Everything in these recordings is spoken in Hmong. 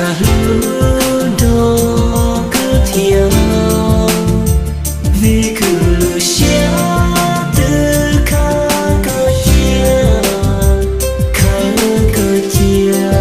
Hlub nrog koj thiab, vim kuv lub siab twb khawb koj cia, khawb koj cia.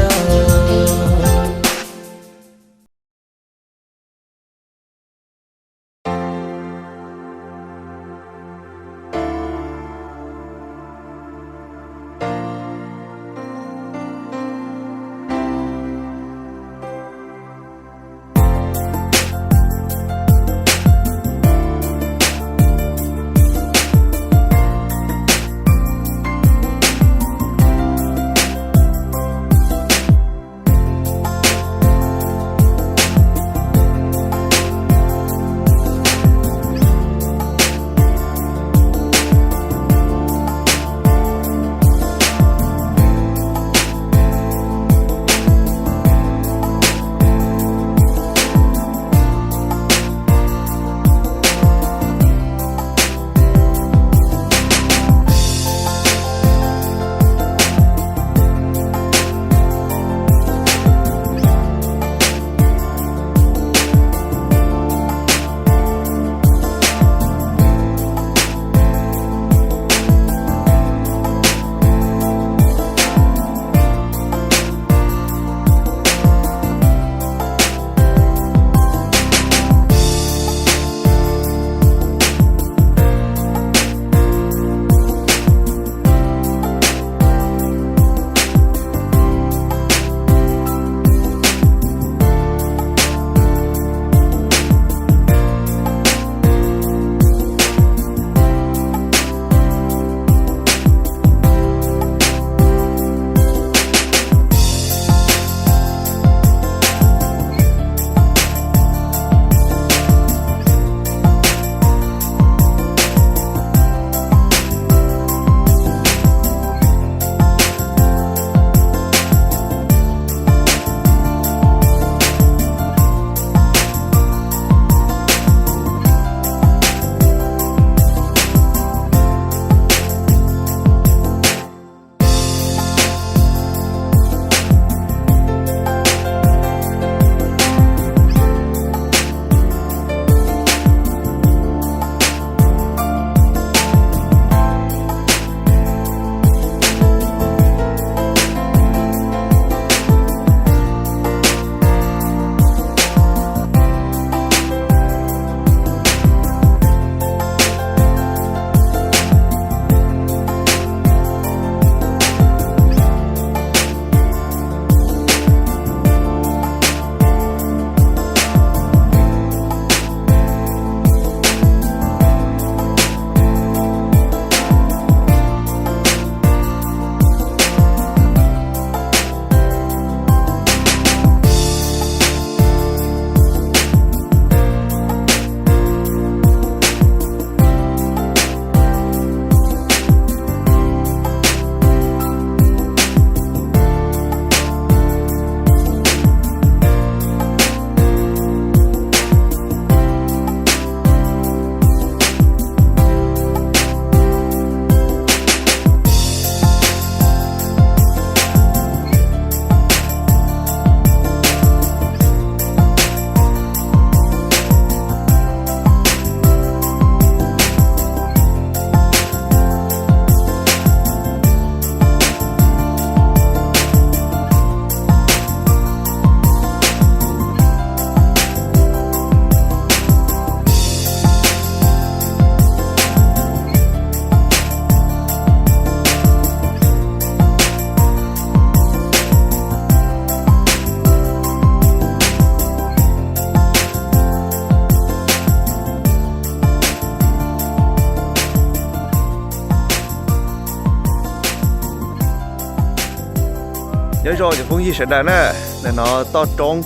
Nyob zoo cov phooj ywg sawv daws na, ntawm no Toj Roob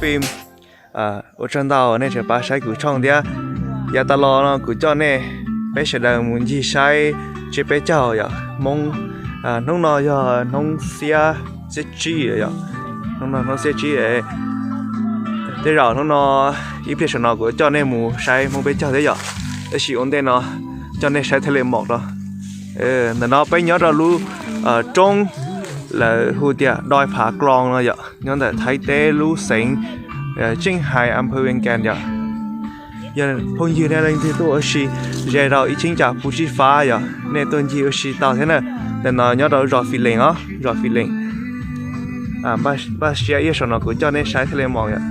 Film, ua tsaug ntau nej tseem pab saib kuv tshooj thiab. Yav tas los no kuv coj nej peb sawv daws mus ncig saib tsiab peb caug yom, Hmoob, hnub no yog hnub xiab, xiab tsib yom, hnub no hnub xiab tsib. Tej zaum hnub no ib pliag saum no kuv coj nej mus saib Hmoob peb caug thiab yom, tab sis ua ntej no coj nej saib thiaj li mom no. Ntawm no peb nyob rau lub roob lawv hu tias Doi Phav Kloo no yom. nyob ntawm Thaib teb lub xeev Tseej Hais, a pha Vees Kas yom. Yog phooj ywg nej leej twg tuaj ua si ze rau ib cheeb tsam Phu Tsib Fab yom, nej tuaj ncig ua si tau thiab na. Ntawm no nyob rau zos Fis Lees os, zos Fis Lees. Npaj siab ib saum no kuv coj nej saib thiaj li mus yom.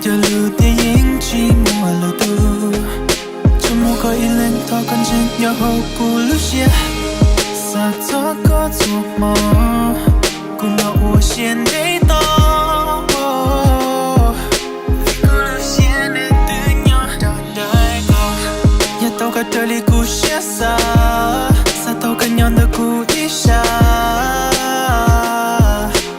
Cog lus tias yeej tsis muaj lwm tus, tsuas muaj koj ib leeg thov koj ntseeg nyob hauv kuv lub siab. Xav txog koj txhua hmo, kuv hnov ua siab ntev to. Vim kuv lub siab nws twb nyob rau ntawm koj, nyob tau koj raws li kuv siab xav, xav tau koj nyob ntawm kuv ib sab.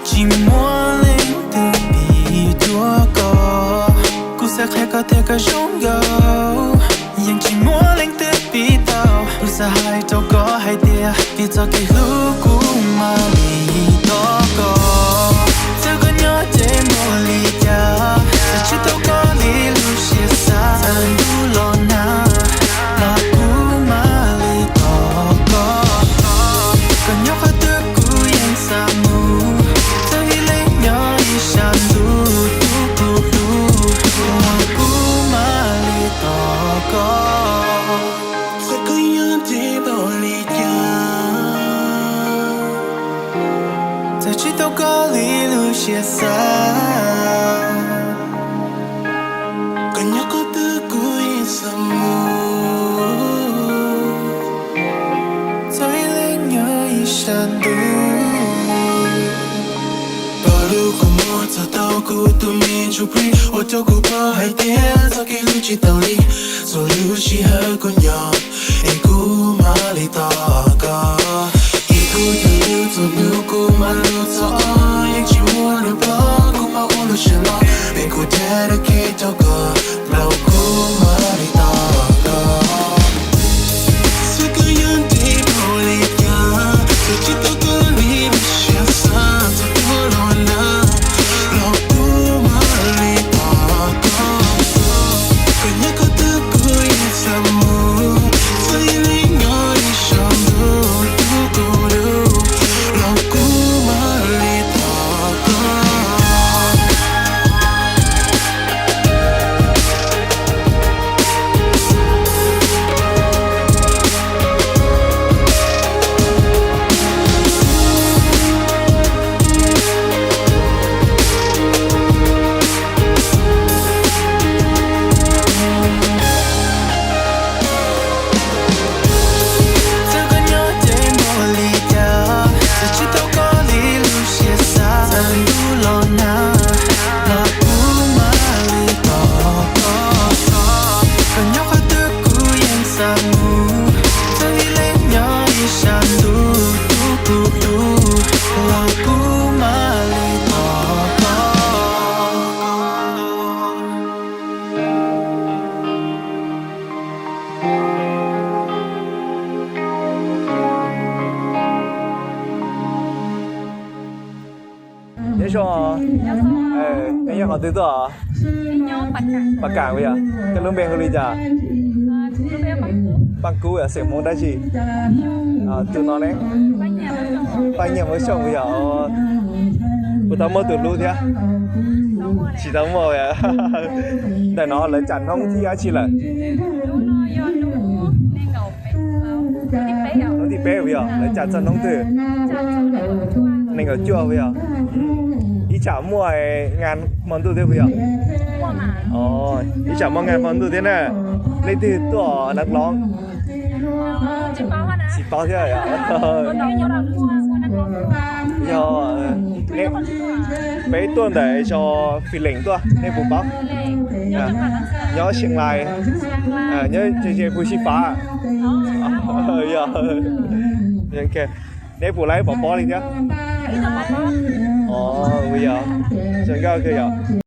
Tsis muaj leej twg pib tuaj koj, kuv xav qhia koj tias koj zoo nkaus, yeej tsis muaj leej twg pib tau. Kuv xav hais rau koj hais tias vim txoj kev hlub kuv mam li tos koj. Txawm koj nyob ces npaum li cas, txawm tsis tau koj li lub siab xav, txawm ntuj los nag los kuv mam li tos koj. Koj nyob qhov twg kuv yeej xav mus, txawm ib leeg nyob ib sab ntuj, tus kuv hlub los kuv mam li tos koj. Txawm koj nyob ces npaum li cas, txawm tsis tau koj li lub siab xav, koj nyob qhov twg kuv yeej xav mus, txawm ib leeg nyob ib sab ntuj. Pab lub qhov muag txog tau kuv tus me ntsuj plig, ua rau kuv paub hais tias txoj kev hlub tsis tau li. Txhua lub sij hawm kuv nyob es kuv mam li tos koj. Ib kuv cog lus txog hnub kuv mam lub txog, yeej tsis muaj lub ploj kuv mam ua lub siab los, es kuv dedicate rau koj, los kuv mam li tos koj. Txawm koj nyob ntev npaum li cas, txawm tsis tau koj li lub siab xav, txawm tuag los nag los kuv mam li tos koj. Koj nyob qhov twg kuv yeej xav mus, txawm ib leeg nyob ib sab ntuj, tus kuv hlub los kuv mam li tos koj. Txawm koj nyob ces npaum li cas, txawm tsis tau koj li lub siab xav, txawm ntuj los nag los kuv mam li tos koj. Koj nyob qhov twg kuv yeej xav mus, txawm ib leeg nyob ib sab ntuj, tus kuv hlub los kuv mam li tos koj. Nyob zoo, nej nyob qhov twg tuaj? Paj Kam puas yog? Koj lub npe hu li cas? Paj Kub, xeem Hmoob dab tsi? Tus no ne? Paj Nyiaj Hmoob Xyooj puas yog? Puas tau muaj tus hlub thiab? Tsis tau muaj. Ntawm no lawv tsam hnub thib dab tsi lawm? Hnub thib peb puas yog? Lawv tsam txog hnub twg? Nees nkaum cuaj puas yog? Ib tsam muaj ngas hmo ntuj thiab puas yog? Ib tsam muaj ngas hmo ntuj thiab na. Leej twg tuaj na los? Tsis paub thiab. Yog peb tuaj ntawm zos Fis Leem tuaj nej puas paub? Nyob Siam Lais, nyob ze ze Phu Xi Fav. Yog, neb puas laib pov pob li thiab? Yog, zoo nkauj kawg yog.